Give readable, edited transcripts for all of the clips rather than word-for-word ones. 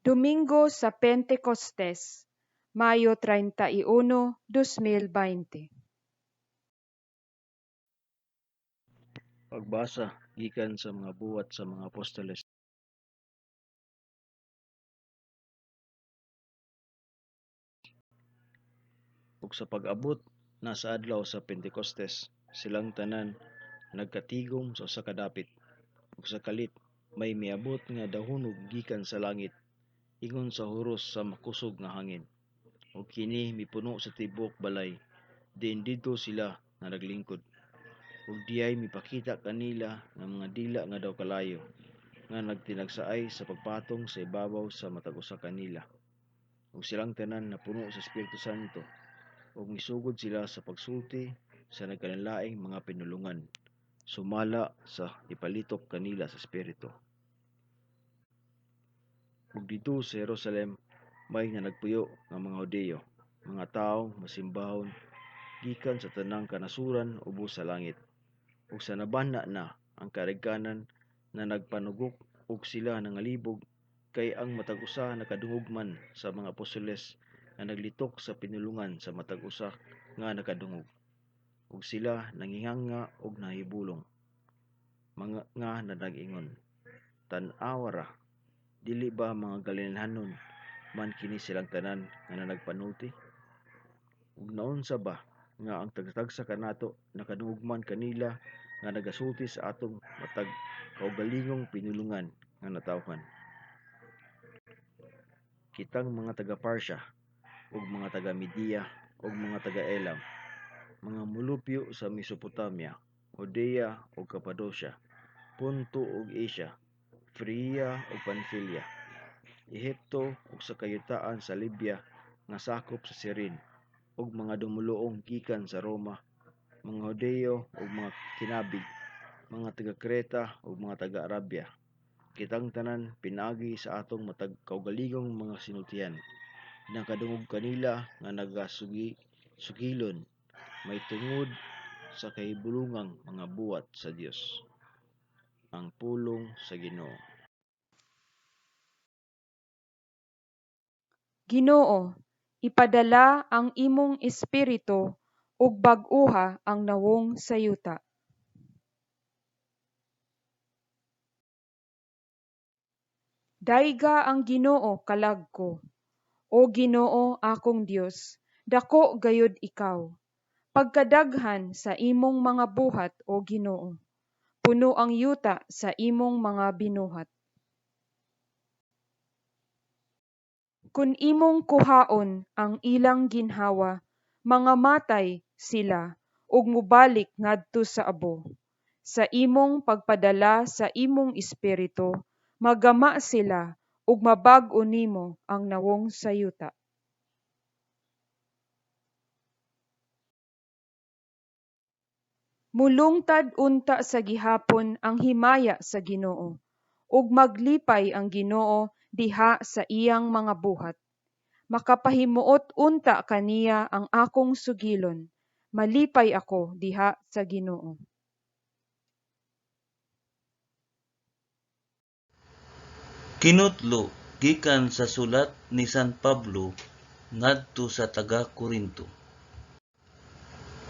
Domingo sa Pentecostes, Mayo 31, 2020. Pagbasa gikan sa mga buhat sa mga apostoles. Ug sa pag-abot na sa adlaw sa Pentecostes, silang tanan nagkatigom sa usa ka dapit. Ug sa kalit may miabot nga dahunog gikan sa langit, ingon sa huros sa makusog nga hangin. Ug kini mipuno sa tibuok balay, diin didto sila nga naglingkod. Ug diay mipakita kanila nga mga dila nga daw kalayo, nga nagtinagsaay sa pagpatong sa ibabaw sa matag usa kanila. Ug silang tanan napuno sa Espiritu Santo, ug misugod sila sa pagsulti sa nagkalainlaing mga pinulongan, sumala sa ipalitok kanila sa Espiritu. Ug didto sa Jerusalem may nanagpuyo nga mga Hudiyo, mga tawong masimbahon gikan sa tanang kanasuran ubos sa langit. Ug sa nabanha na ang kadaghanan na nagpanugok ug sila nangalibog kay ang matag usa nakadungog man sa mga apostoles nga naglitok sa pinulongan sa matag usa nga nakadungog. Ug sila nangihanga ug nahibulong, mga nga nag-ingon, Tan-awa ra, dili ba mga Galileanhanon man kini silang tanan nga nagpanulti? Ug naunsa ba nga ang tagsa-tagsa kanato nakadungog man kanila nga nagasulti sa atong matag kaugalingong pinulongan nga natawhan? Kitang mga taga-Parthia ug mga taga-Media ug mga taga-Elam, mga molupyo sa Mesopotamia, Judea ug Capadocia, Ponto ug Asia, Frigia ug Panfilia, Ehipto ug sa kayutaan sa Libya nga sakop sa Cyrene, ug mga dumoluong gikan sa Roma, mga Hudiyo ug mga kinabig, mga taga-Creta ug mga taga-Arabia, kitang tanan pinaagi sa atong matag kaugalingong mga sinultian, nakadungog kanila nga nagasugilon mahitungod sa kahibulongang mga buhat sa Dios. Ang pulong sa Ginoo. Ginoo, ipadala ang imong Espiritu ug bag-oha ang nawong sa yuta. Dayga ang Ginoo kalag ko. O Ginoo akong Dios, dako gayud ikaw. Pagkadaghan sa imong mga buhat, o Ginoo. Puno ang yuta sa imong mga binuhat. Kun imong kuhaon ang ilang ginhawa, mangamatay sila ug mobalik ngadto sa abo. Sa imong pagpadala sa imong Espiritu, magama sila ug mabag-o nimo ang nawong sa yuta. Mulungtad unta sa gihapon ang himaya sa Ginoo, ug maglipay ang Ginoo diha sa iyang mga buhat. Makapahimuot unta kaniya ang akong sugilon, malipay ako diha sa Ginoo. Kinutlo gikan sa sulat ni San Pablo ngadto sa taga-Korinto.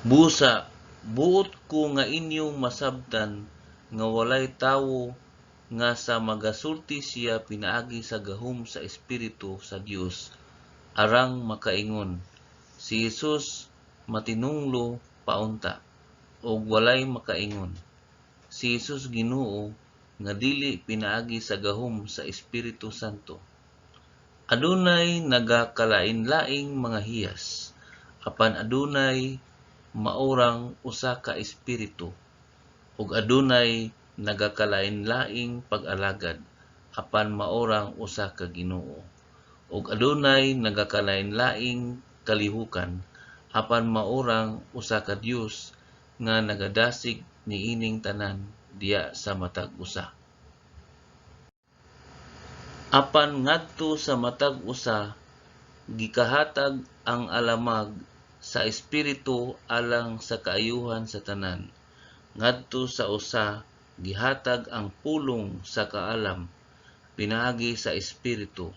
Busa buot ko nga inyong masabtan nga walay tawo nga sa magasulti siya pinaagi sa gahom sa Espiritu sa Dios arang makaingon, si Jesus matinunglo paunta, ug walay makaingon, si Jesus Ginoo, nga dili pinaagi sa gahom sa Espiritu Santo. Adunay nagakalain-laing mga hiyas, apan adunay maorang usa ka Espiritu, ug adunay nagakalain-laing pag-alagad, apan maorang usa ka Ginoo, ug adunay nagakalain-laing kalihukan, apan maorang usa ka Dios nga nagadasig niining tanan diha sa matag usa. Apan ngadto sa matag usa gikahatag ang alamag sa Espiritu alang sa kaayohan sa tanan. Ngadto sa usa gihatag ang pulong sa kaalam pinaagi sa Espiritu.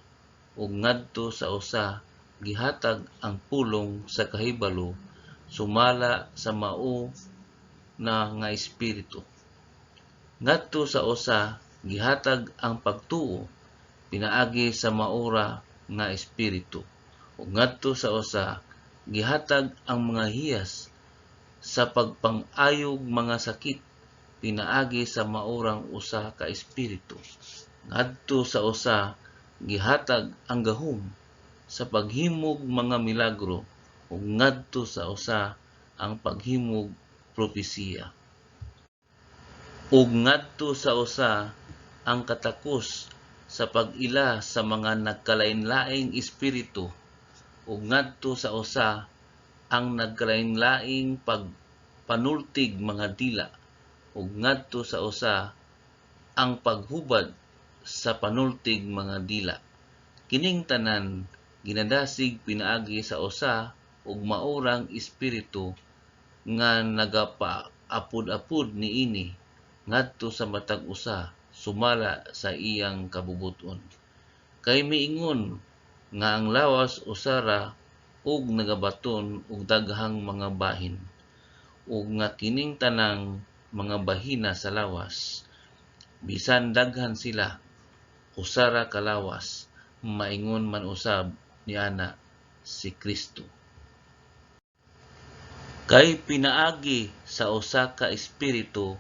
Ug ngadto sa usa gihatag ang pulong sa kahibalo sumala sa mao na nga Espiritu. Ngadto sa usa gihatag ang pagtuo pinaagi sa maora nga Espiritu. Ug ngadto sa usa gihatag ang mga hiyas sa pagpang-ayog mga sakit pinaagi sa maorang usa ka Espiritu. Ngadto sa usa gihatag ang gahom sa paghimog mga milagro, ug ngadto sa usa ang paghimog propesiya. Ug ngadto sa usa ang katakos sa pag-ila sa mga nagkalain-laing espiritu, ug ngadto sa usa ang nagkalain-laing pagpanultig mga dila, ug ngadto sa usa ang paghubad sa panultig mga dila. Kining tanan ginadasig pinaagi sa usa ug maorang Espiritu nga nagapaapod-apod niini ngadto sa matag usa sumala sa iyang kabubut-on. Kay miingon nga ang lawas usa ra ug nagabaton og daghang mga bahin, ug nga kining tanang mga bahina sa lawas, bisan daghan sila, usa ra ka lawas, maingon man usab niana si Kristo. Kay pinaagi sa usa ka Espiritu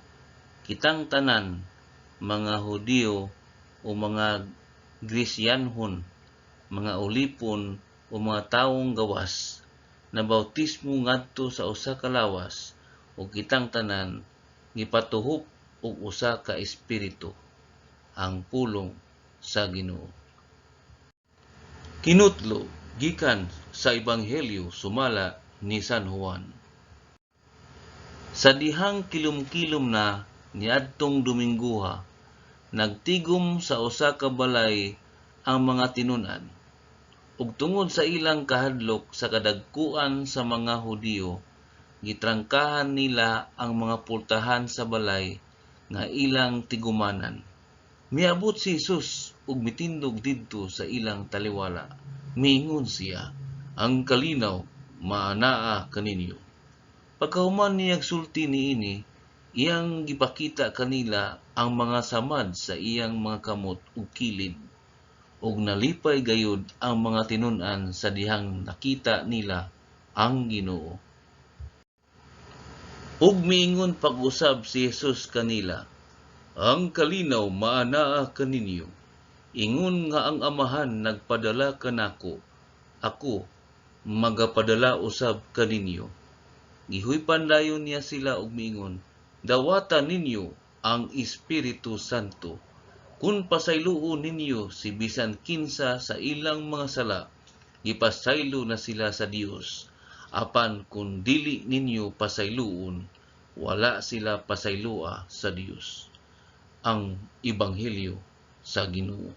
kitang tanan, mga Hudiyo o mga Gresyanhon, mga ulipon o mga tawong gawas, nabawtismo ngadto sa usa ka lawas, ug kitang tanan gipatuhop og usa ka Espiritu. Ang pulong sa Ginoo. Kinutlo gikan sa Ebanghelyo sumala ni San Juan. Sa dihang kilom-kilom na niadtong Dominggoha, nagtigom sa usa ka balay ang mga tinun-an. Ug tungod sa ilang kahadlok sa kadagkuan sa mga Hudiyo, gitrangkahan nila ang mga pultahan sa balay nga ilang tigumanan. Miabot si Jesus ug mitindog didto sa ilang taliwala. Miingon siya, "Ang kalinaw maanaa kaninyo." Pagkahuman niyag sulti niini, iyang gipakita kanila ang mga samad sa iyang mga kamot ug kilid. Ug nalipay gayud ang mga tinun-an sa dihang nakita nila ang Ginoo. Ug miingon pag-usab si Jesus kanila, "Ang kalinaw maanaa kaninyo. Ingon nga ang Amahan nagpadala kanako, ako magapadala usab kaninyo." Gihuypan dayon niya sila ug miingon, "Dawata ninyo ang Espiritu Santo. Kun pasayloon ninyo si bisan kinsa sa ilang mga sala, gipasaylo na sila sa Dios. Apan kun dili ninyo pasayloon, wala sila pasayloa sa Dios." Ang Ebanghelyo sa Ginoo.